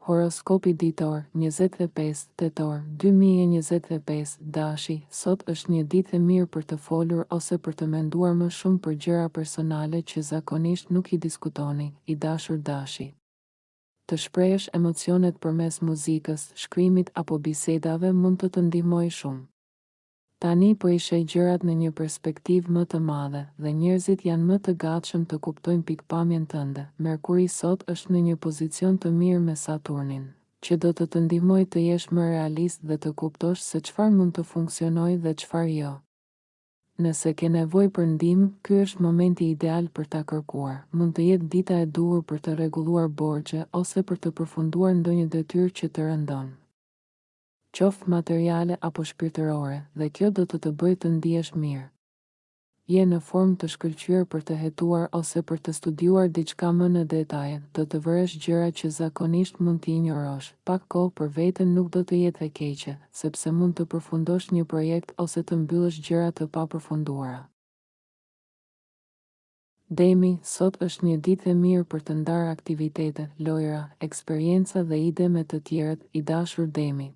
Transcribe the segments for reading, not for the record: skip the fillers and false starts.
Horoskopi ditor, 25 tetor, 2025, Dashi, sot është një ditë e mirë për të folur ose për të menduar më shumë për gjëra personale që zakonisht nuk i diskutoni, i dashur Dashi. Të shprehësh emocionet përmes muzikës, shkrimit apo bisedave mund të të ndihmojë shumë. Tani po i sheh gjërat në një perspektivë më të madhe, dhe njerëzit janë më të gatshëm të kuptojnë pikëpamjen tënde. Merkuri sot është në një pozicion të mirë me Saturnin, që do të të ndihmojë të jesh më realist dhe të kuptosh se çfarë mund të funksionojë dhe çfarë jo. Nëse ke nevojë për ndihmë, ky është momenti ideal për ta kërkuar. Mund të jetë dita e duhur për të rregulluar borxhe ose për të përfunduar ndonjë detyrë që të rëndon. Qoftë materiale apo shpirtërore, dhe kjo do të të bëjë të ndihesh mirë. Je në formë të shkëlqyer për të hetuar ose për të studiuar diçka më në detaje, do të vëresh gjëra që zakonisht mund t'i injorosh. Pak kohë për veten nuk do të jetë e keqe, sepse mund të përfundosh një projekt ose të mbyllësh gjëra të papërfunduara. Demi, sot është një ditë e mirë për të ndarë aktivitete, lojëra, eksperienca dhe ide me të tjerët, i dashur Demi.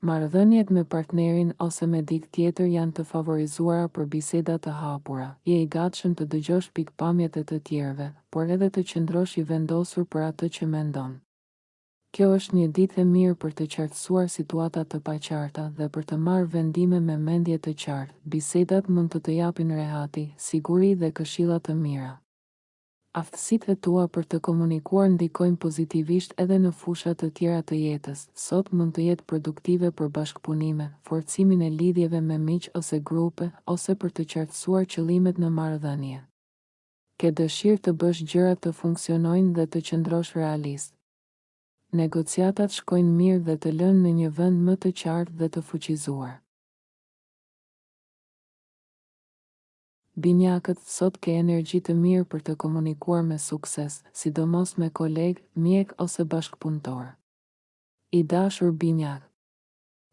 Marrëdhëniet me partnerin ose me dikë tjetër janë të favorizuara për biseda të hapura. Je i gatshëm të dëgjosh pikëpamjet e të tjerëve, por edhe të qëndrosh i vendosur për atë që mendon. Kjo është një ditë e mirë për të qartësuar situata të paqarta dhe për të marrë vendime me mendje të qartë. Bisedat mund të të japin rehati, siguri dhe këshilla të mira. Aftësitë e tua për të komunikuar ndikojnë pozitivisht edhe në fusha të tjera të jetës. Sot mund të jetë produktive për bashkëpunime, forcimin e lidhjeve me miq ose grupe, ose për të qartësuar qëllimet në marrëdhënie. Ke dëshirë të bësh gjërat të funksionojnë dhe të qëndrosh realist. Negociatat shkojnë mirë dhe të lënë në një vend më të qartë dhe të fuqizuar. Binjakët, sot ke energji të mirë për të komunikuar me sukses, sidomos me kolegë, mjekë ose bashkëpunëtorë. I dashur Binjak.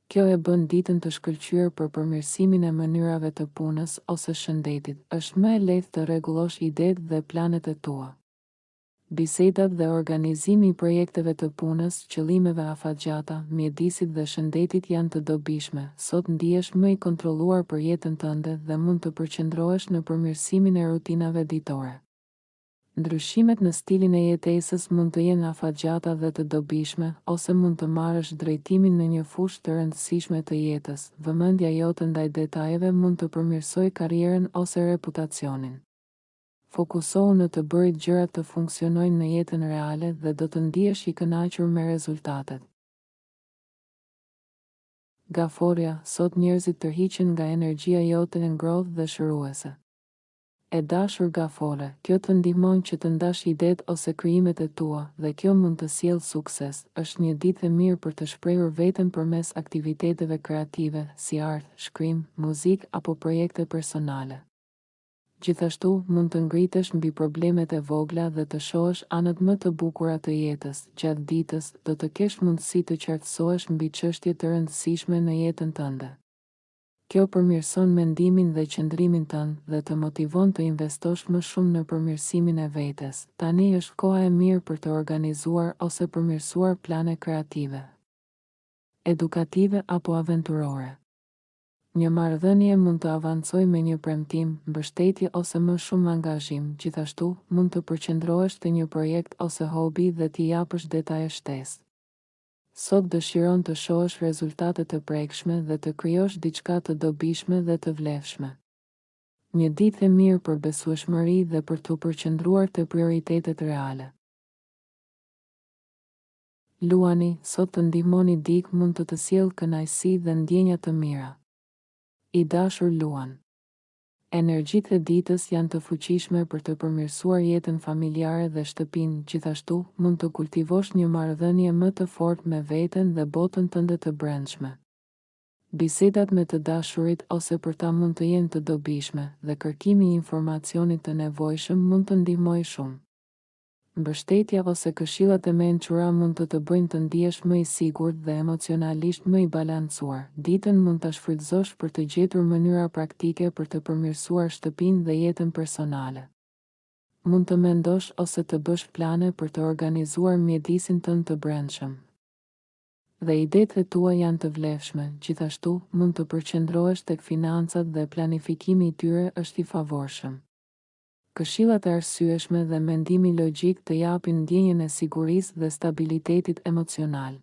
Kjo e bën ditën të shkëlqyer për përmirësimin e mënyrave të punës ose shëndetit, është më e lehtë të rregullosh idetë dhe planet e tua. Bisedat dhe organizimi i projekteve të punës, qëllimeve afatgjata, mjedisit dhe shëndetit janë të dobishme, sot ndihesh më i kontrolluar për jetën tënde dhe mund të përqendrohesh në përmirësimin e rutinave ditore. Ndryshimet në stilin e jetesës mund të jenë afatgjata dhe të dobishme, ose mund të marrësh drejtimin në një fushë të rëndësishme të jetës. Vëmendja jote ndaj detajeve mund të përmirësojë karrierën ose reputacionin. Fokusohu në të bërit gjërat të funksionojnë në jetën reale dhe do të ndihesh i kënaqur me rezultatet. Gaforrja, sot njerëzit tërhiqen nga energjia jote e ngrohtë dhe shëruese. E dashur Gaforre, kjo të ndihmon që të ndash idetë ose krijimet e tua, dhe kjo mund të sjellë sukses. Është një ditë e mirë për të shprehur veten përmes aktiviteteve kreative, si art, shkrim, muzikë apo projekte personale. Gjithashtu, mund të ngritesh mbi problemet e vogla dhe të shohësh anët më të bukura të jetës. Gjatë ditës, do të kesh mundësi të qartësohesh mbi çështje të rëndësishme në jetën tënde. Kjo përmirëson mendimin dhe qëndrimin tënd dhe të motivon të investosh më shumë në përmirësimin e vetes. Tani është koha e mirë për të organizuar ose përmirësuar plane kreative, edukative apo aventurore. Një marrëdhënie mund të avancojë me një premtim, mbështetje ose më shumë angazhim, gjithashtu, mund të përqendrohesh te një projekt ose hobi dhe t'i japësh detaje shtesë. Sot dëshiron të shohësh rezultate të prekshme dhe të krijosh diçka të dobishme dhe të vlefshme. Një ditë e mirë për besueshmëri dhe për t'u përqendruar te prioritetet reale. Luani, sot të ndihmoni dikë mund të të sjellë kënaqësi dhe ndjenja të mira. I dashur Luan. Energjitë e ditës janë të fuqishme për të përmirësuar jetën familjare dhe shtëpinë, gjithashtu, mund të kultivosh një marrëdhënie më të fortë me veten dhe botën tënde të brendshme. Bisedat me të dashurit ose për ta mund të jenë të dobishme, dhe kërkimi i informacionit të nevojshëm mund të ndihmojë shumë. Mbështetja ose këshillat e mençura mund të të bëjnë të ndihesh më i sigurt dhe emocionalisht më i balancuar. Ditën mund ta shfrytëzosh për të gjetur mënyra praktike për të përmirësuar shtëpinë dhe jetën personale. Mund të mendosh ose të bësh plane për të organizuar mjedisin tënd të brendshëm. Dhe idetë e tua janë të vlefshme, gjithashtu, mund të përqendrohesh tek financat dhe planifikimi i tyre është i favorshëm. Këshillat e arsyeshme dhe mendimi logjik të japin ndjenjën e sigurisë dhe stabilitetit emocional.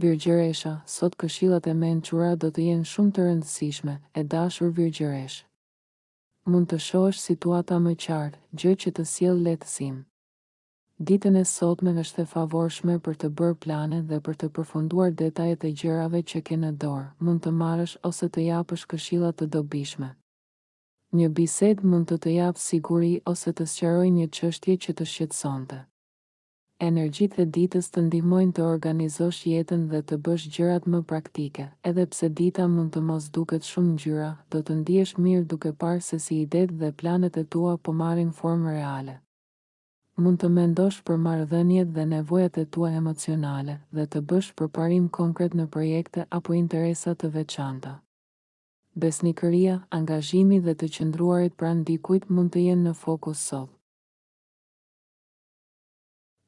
Virgjëresha, sot këshillat e mençura do të jenë shumë të rëndësishme, e dashur Virgjëreshë. Mund të shohësh situata më qartë, gjë që të sjell lehtësim. Ditën e sotme është e favorshme për të bërë plane dhe për të përfunduar detajet e gjërave që ke në dorë, mund të marrësh ose të japësh këshilla të dobishme. Një bisedë mund të të japë siguri ose të sqarojë një çështje që të shqetësonte. Energjitë e ditës të ndihmojnë të organizosh jetën dhe të bësh gjërat më praktike. Edhe pse dita mund të mos duket shumë ngjyra, do të ndihesh mirë duke parë se si idetë dhe planet e tua po marrin formë reale. Mund të mendosh për marrëdhëniet dhe nevojat e tua emocionale dhe të bësh përparim konkret në projekte apo interesa të veçanta. Besnikëria, angazhimi dhe të qëndruarit pranë dikujt mund të jenë në fokus sot.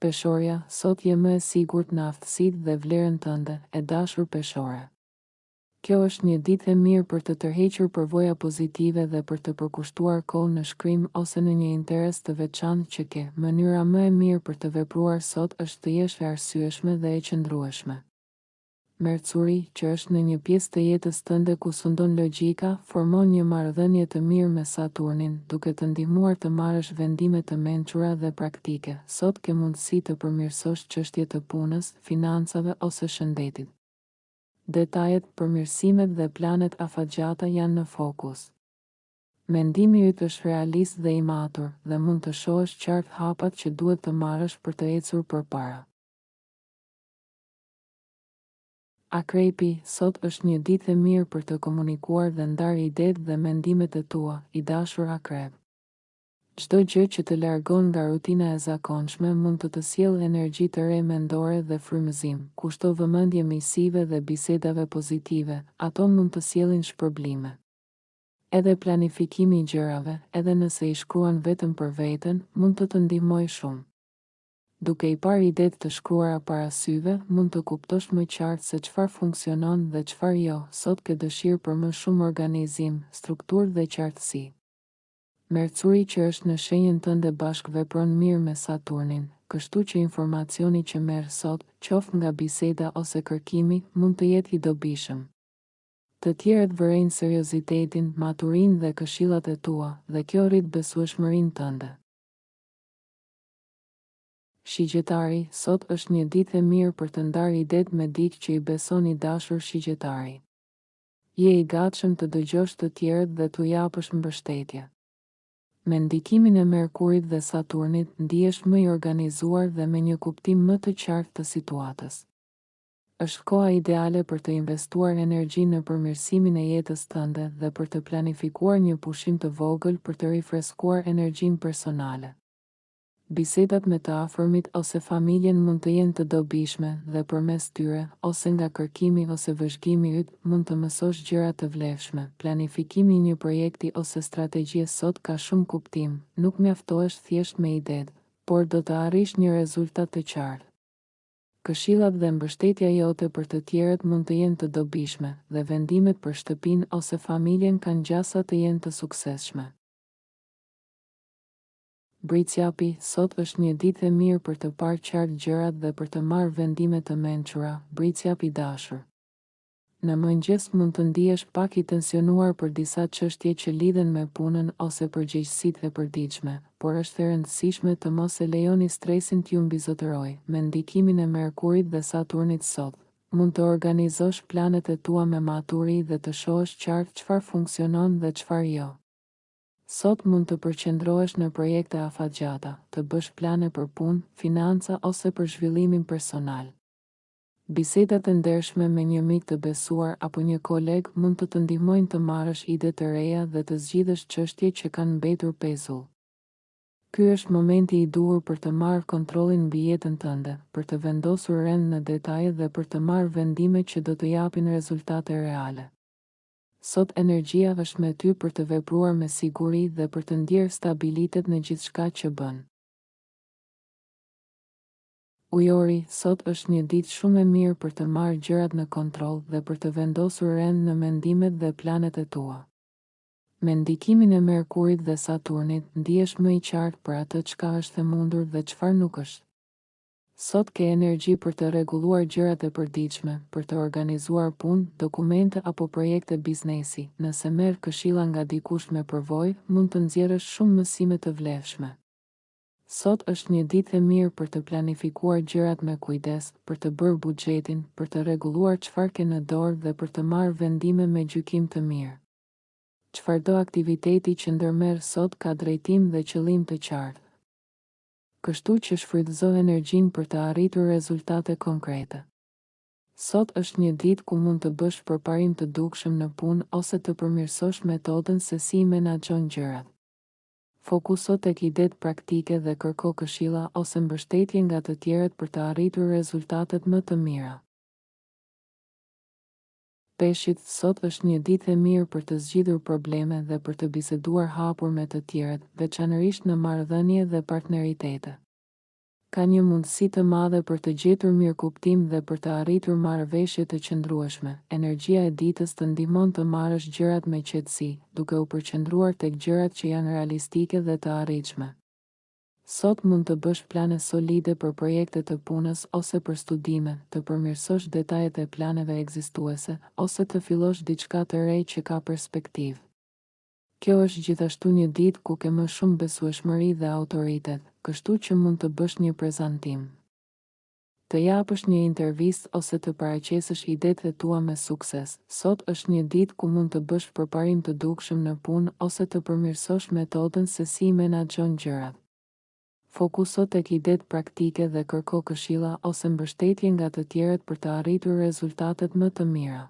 Peshorja, sot je më e sigurt në aftësitë dhe vlerën tënde, e dashur Peshore. Kjo është një ditë e mirë për të tërhequr përvoja pozitive dhe për të përkushtuar kohë në shkrim ose në një interes të veçantë që ke. Mënyra më e mirë për të vepruar sot është të jesh e arsyeshme dhe e qëndrueshme. Mercuri, që është në një pjesë të jetës tënde ku sundon logjika, formon një marrëdhënie të mirë me Saturnin, duke të ndihmuar të marrësh vendime të mençura dhe praktike. Sot ke mundësi të përmirësosh çështje të punës, financave ose shëndetit. Detajet, përmirësimet dhe planet afatgjata janë në fokus. Mendimi yt është realist dhe i matur, dhe mund të shohësh qartë hapat që duhet të marrësh për të ecur përpara. Akrepi, sot është një ditë e mirë për të komunikuar dhe ndarë idetë dhe mendimet e tua, i dashur Akrep. Çdo gjë që të largon nga rutina e zakonshme mund të të sjellë energji të re mendore dhe frymëzim. Kushto vëmendje miqësive dhe bisedave pozitive, ato mund të sjellin shpërblime. Edhe planifikimi i gjërave, edhe nëse i shkruan vetëm për veten, mund të të ndihmojë shumë. Duke i parë idetë të shkruara para syve, mund të kuptosh më qartë se çfarë funksionon dhe çfarë jo, sot ke dëshirë për më shumë organizim, strukturë dhe qartësi. Mercuri që është në shenjën tënde bashkëvepron mirë me Saturnin, kështu që informacioni që merr sot, qoftë nga biseda ose kërkimi, mund të jetë i dobishëm. Të tjerët vërejnë seriozitetin, maturinë dhe këshillat e tua, dhe kjo rrit besueshmërinë tënde. Shigjetari, sot është një ditë e mirë për të ndarë idetë me dikë që i beson i dashur Shigjetari. Je i gatshëm të dëgjosh të tjerët dhe t'u japësh mbështetje. Me ndikimin e Merkurit dhe Saturnit ndihesh më i organizuar dhe me një kuptim më të qartë të situatës. Është koha ideale për të investuar energji në përmirësimin e jetës tënde dhe për të planifikuar një pushim të vogël për të rifreskuar energjinë personale. Bisedat me të afërmit ose familjen mund të jenë të dobishme dhe përmes tyre, ose nga kërkimi ose vëzhgimi yt, mund të mësosh gjëra të vlefshme. Planifikimi i një projekti ose strategjie sot ka shumë kuptim, nuk mjaftohesh thjesht me idetë, por do të arrish një rezultat të qartë. Këshillat dhe mbështetja jote për të tjerët mund të jenë të dobishme, dhe vendimet për shtëpinë ose familjen kanë gjasa të jenë të suksesshme. Bricjapi, sot është një ditë e mirë për të parë qartë gjërat dhe për të marrë vendime të mençura, Bricjap i dashur. Në mëngjes mund të ndihesh pak i tensionuar për disa çështje që lidhen me punën ose përgjegjësitë e përditshme, por është e rëndësishme të mos e lejoni stresin t'ju mbizotërojë. Me ndikimin e Merkurit dhe Saturnit sot, mund të organizosh planet e tua me maturi dhe të shohësh qartë çfarë funksionon dhe çfarë jo. Sot mund të përqendrohesh në projekte afatgjata, të bësh plane për punë, financa ose për zhvillimin personal. Bisedat e ndershme me një mik të besuar apo një koleg mund të të ndihmojnë të marrësh ide të reja dhe të zgjidhësh çështje që kanë mbetur pezull. Ky është momenti i duhur për të marrë kontrollin mbi jetën tënde, për të vendosur rend në detaje dhe për të marrë vendime që do të japin rezultate reale. Sot energjia është me ty për të vepruar me siguri dhe për të ndjerë stabilitet në gjithçka që bën. Ujori, sot është një ditë shumë e mirë për të marrë gjërat në kontroll dhe për të vendosur rend në mendimet dhe planet e tua. Me ndikimin e Merkurit dhe Saturnit, ndihesh më i qartë për atë çka është e mundur dhe çfarë nuk është. Sot ke energji për të rregulluar gjërat e përditshme, për të organizuar punë, dokumente apo projekte biznesi. Nëse merr këshilla nga dikush me përvojë, mund të nxjerrësh shumë mësime të vlefshme. Sot është një ditë e mirë për të planifikuar gjërat me kujdes, për të bërë buxhetin, për të rregulluar çfarë ke në dorë dhe për të marrë vendime me gjykim të mirë. Çfarëdo aktiviteti që ndërmerr sot ka drejtim dhe qëllim të qartë. Kështu që shfrytëzo energjinë për të arritur rezultate konkrete. Sot është një ditë ku mund të bësh përparim të dukshëm në punë ose të përmirësosh metodën se si i menaxhon gjërat. Fokuso tek idetë praktike dhe kërko këshilla ose mbështetje nga të tjerët për të arritur rezultatet më të mira. Peshqit, sot është një ditë e mirë për të zgjidhur probleme dhe për të biseduar hapur me të tjerët, veçanërisht në marrëdhënie dhe partneritete. Ka një mundësi të madhe për të gjetur mirëkuptim dhe për të arritur marrëveshje të qëndrueshme. Energjia e ditës të ndihmon të marrësh gjërat me qetësi, duke u përqendruar tek gjërat që janë realistike dhe të arritshme. Sot mund të bësh plane solide për projekte të punës ose për studime, të përmirësosh detajet e planeve ekzistuese, ose të fillosh diçka të re që ka perspektivë. Kjo është gjithashtu një ditë ku ke më shumë besueshmëri dhe autoritet, kështu që mund të bësh një prezantim. Të japësh një intervistë ose të paraqesësh idetë e tua me sukses. Sot është një ditë ku mund të bësh përparim të dukshëm në punë ose të përmirësosh metodën se si i menaxhon gjërat. Fokuso tek idetë praktike dhe kërko këshilla ose mbështetje nga të tjerët për të arritur rezultatet më të mira.